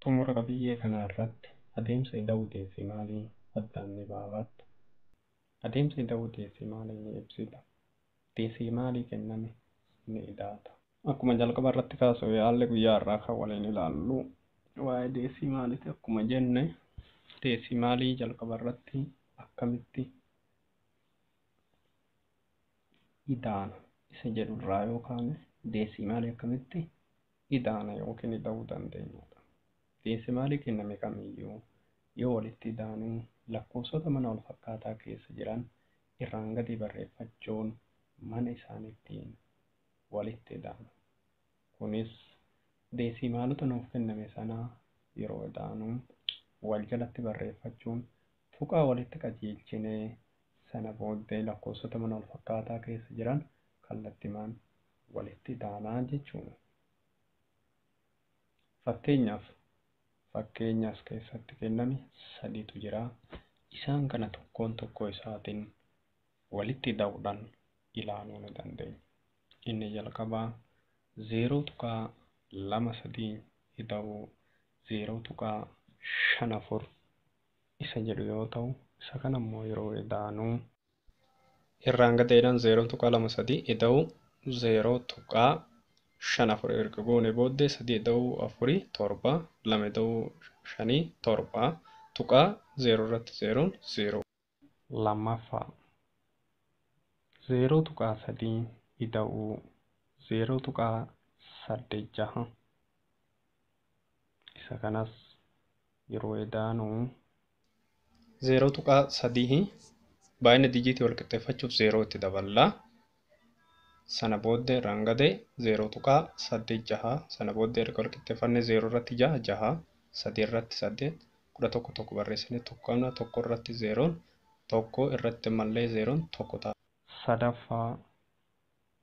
Xumura qabiyyee kanaa irratti adeemsa ida'uu deesimaalii addaan ni baafatta. Adeemsa ida'uu deesimaalii ni ibsita. Deesimaalii kenname ni idaata. Akkuma jalqaba irratti kaasuu yaalle, guyyaa har'aa kan waliin ilaallu waa'ee deesimaaliiti. Akkuma jenne, deesimaalii jalqaba irratti akkamitti idaana isa jedhu irraa yookaan deesimaalii akkamitti idaana yookiin ida'uu dandeenyudha. Deesimaalii kenname kamiyyuu yoo walitti idaanuu, lakkoofsota mana wal fakkaataa keessa jiran irraan gadi barreeffachuun mana isaaniittiin walitti idaana. Kunis deesimaalota nuuf kenname sanaa yeroo idaanuu wal jalatti barreeffachuun tuqaa walitti qajeelchinee, sana booddee lakkoofsota mana wal fakkaataa keessa jiran kallattimaan walitti idaanaa jechuudha. Fakkeenyaaf, fakkeenya as keessatti kenname sadiitu jira. Isaan kana tokkoon tokkoo isaatiin walitti ida'uudhaan ilaaluu ni dandeenya. Inni jalqabaa 0.23 ida'uu 0.54 isa jedhu yoo ta'u, isa kana immoo yeroo idaanuu irraan gateedhaan 0.23 ida'uu 0.54 erga goone booddee, sadii ida'uu afurii torba, lama ida'uu shanii torba, tuqaa, zeeroo irratti zeeroon zeeroo. Lammaffaa, 0.3 ida'uu 0.86, isa kanas yeroo idaanuu 0.3 baay'ina dijiitii wal qixxeeffachuuf zeeroo itti daballaa. Sana booddee irraan gadee 0.86, sana booddee erga wal qixxeeffannee zeeroo irratti jaha jaha, sadii irratti saddeet 11, tokko barreessinee tokko qabna, tokko irratti zeeroon tokko, irratti mallee zeeroon tokko ta'a. Sadaffaa,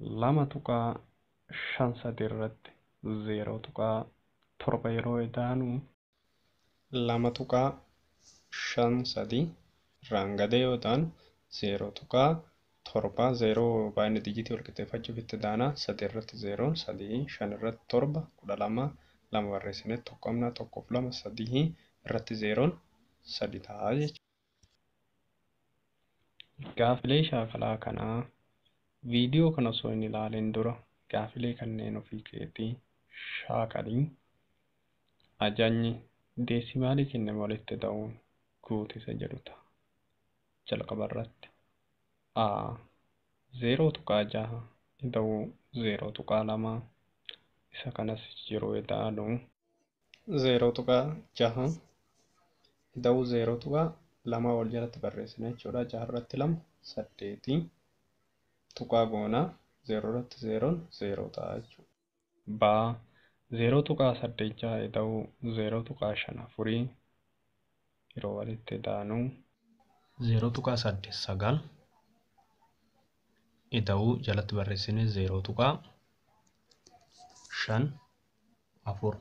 2.53 irratti 0.7 yeroo idaanu, 2.53 irraan gadee yoo ta'an 0.7, zeeroo baay'ina dijiitii wal qixxeeffachuuf itti daana, sadii irratti zeeroon sadii, shan irratti torba 12, lama barreessinee tokko qabna, tokkoof lama sadii, irratti zeeroon sadi ta'a jechuudha. Gaafilee shaakalaa kanaa viidiyoo kana osoo hin ilaalin dura gaafilee kanneen ofii keetii shaakalii. Ajajni deesimaalii kenname walitti ida'uun guutisa jedhu ta'a. Jalqaba irratti A, 0.6 ida'uu 0.2, isa kanas yeroo ida'anu 0.6 ida'uu 0.2 wal jalatti barreessina jechuudha. Jaha irratti lama saddeetii, tuqaa goonaa, zeeroo irratti zeeroon zeeroo ta'a jechuudha. B, 0.86 ida'uu 0.54 yeroo walitti idaanu 0.89 ida'uu jalatti barreessine 0.54,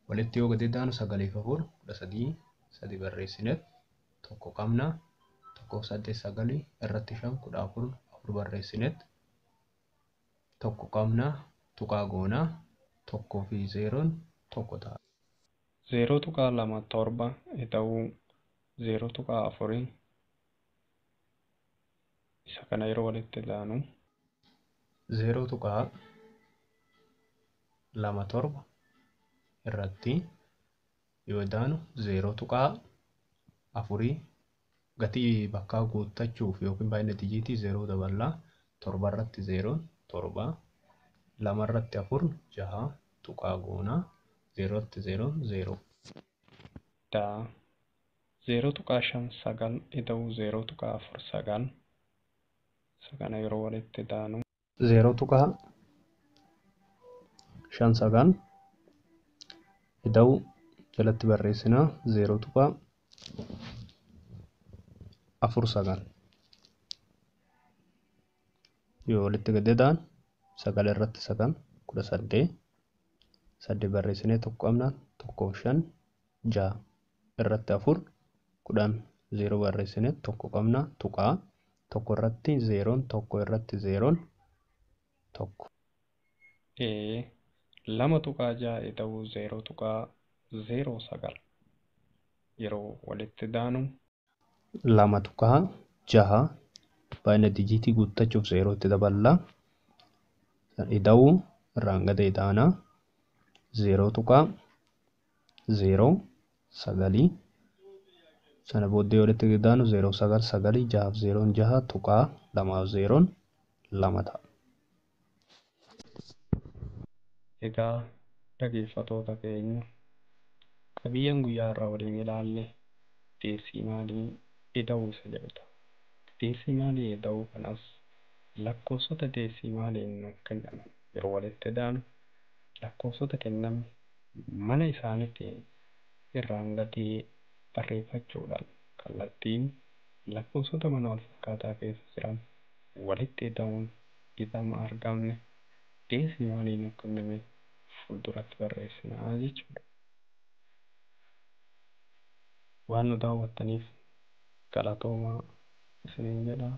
walitti yoo gadi idaanu sagaliif afur 13, sadi barreessine tokko qabna, tokkoof saddeet sagalii, irratti shan 14, afur barreessinet tokko qabna, tuqaa goonaa, tokkoo fi zeeroon tokko ta'a. 0.27 ida'uu 0.4, isa kana yeroo walitti idaanu 0.27 irratti yoo idaanu 0.4, gatii bakkaa guuttachuuf yookiin baay'ina dijiitii zeeroo daballaa, torba irratti zeeroon torba, lama irratti afur jaha, tuqaa goonaa, zeeroo irratti zeeroon zeeroo. D, 0.59 ida'uu 0.49, isa kana yeroo walitti idaanu 0.59 ida'uu jalatti barreessinaa 0.49, yoo walitti gadi ida'an sagal irratti sagal 18, saddeet barreessinee tokko qabna, tokkoof shan jaha, irratti afur 10, zeeroo barreessinee tokko qabna, tuqaa, tokko irratti zeeroon tokko, irratti zeeroon tokko. E, 2.6 ida'uu 0. 0 9 yeroo walitti daanu 2.6, baay'ina dijiitii guuttachuuf zeeroo itti daballa. Ida'uu irraan gada idaana 0.09. Sana booddee walitti idaanu 0 9 9, 6 0 6, tuqaa 2 0 2 ta'a. Egaa dhaggeeffattoota keenya, qabiyyeen guyyaa irraa waliin ilaalle deesimaalii ida'uu isa jedhudha. Deesimaalii ida'uu kanas lakkoofsota deesimaaliin nuuf kennaman yeroo walitti idaanu lakkoofsota kenname mana isaaniitti irraan gadee barreeffachuudhaan kallattiin lakkoofsota mana wal fakkaataa keessa jiran walitti ida'uun ida'ama argamne deesimaalii nuuf kenname fuulduratti barreessinaa jechuudha. Waan nu daawwattaniif galatoomaa isiniin jedha.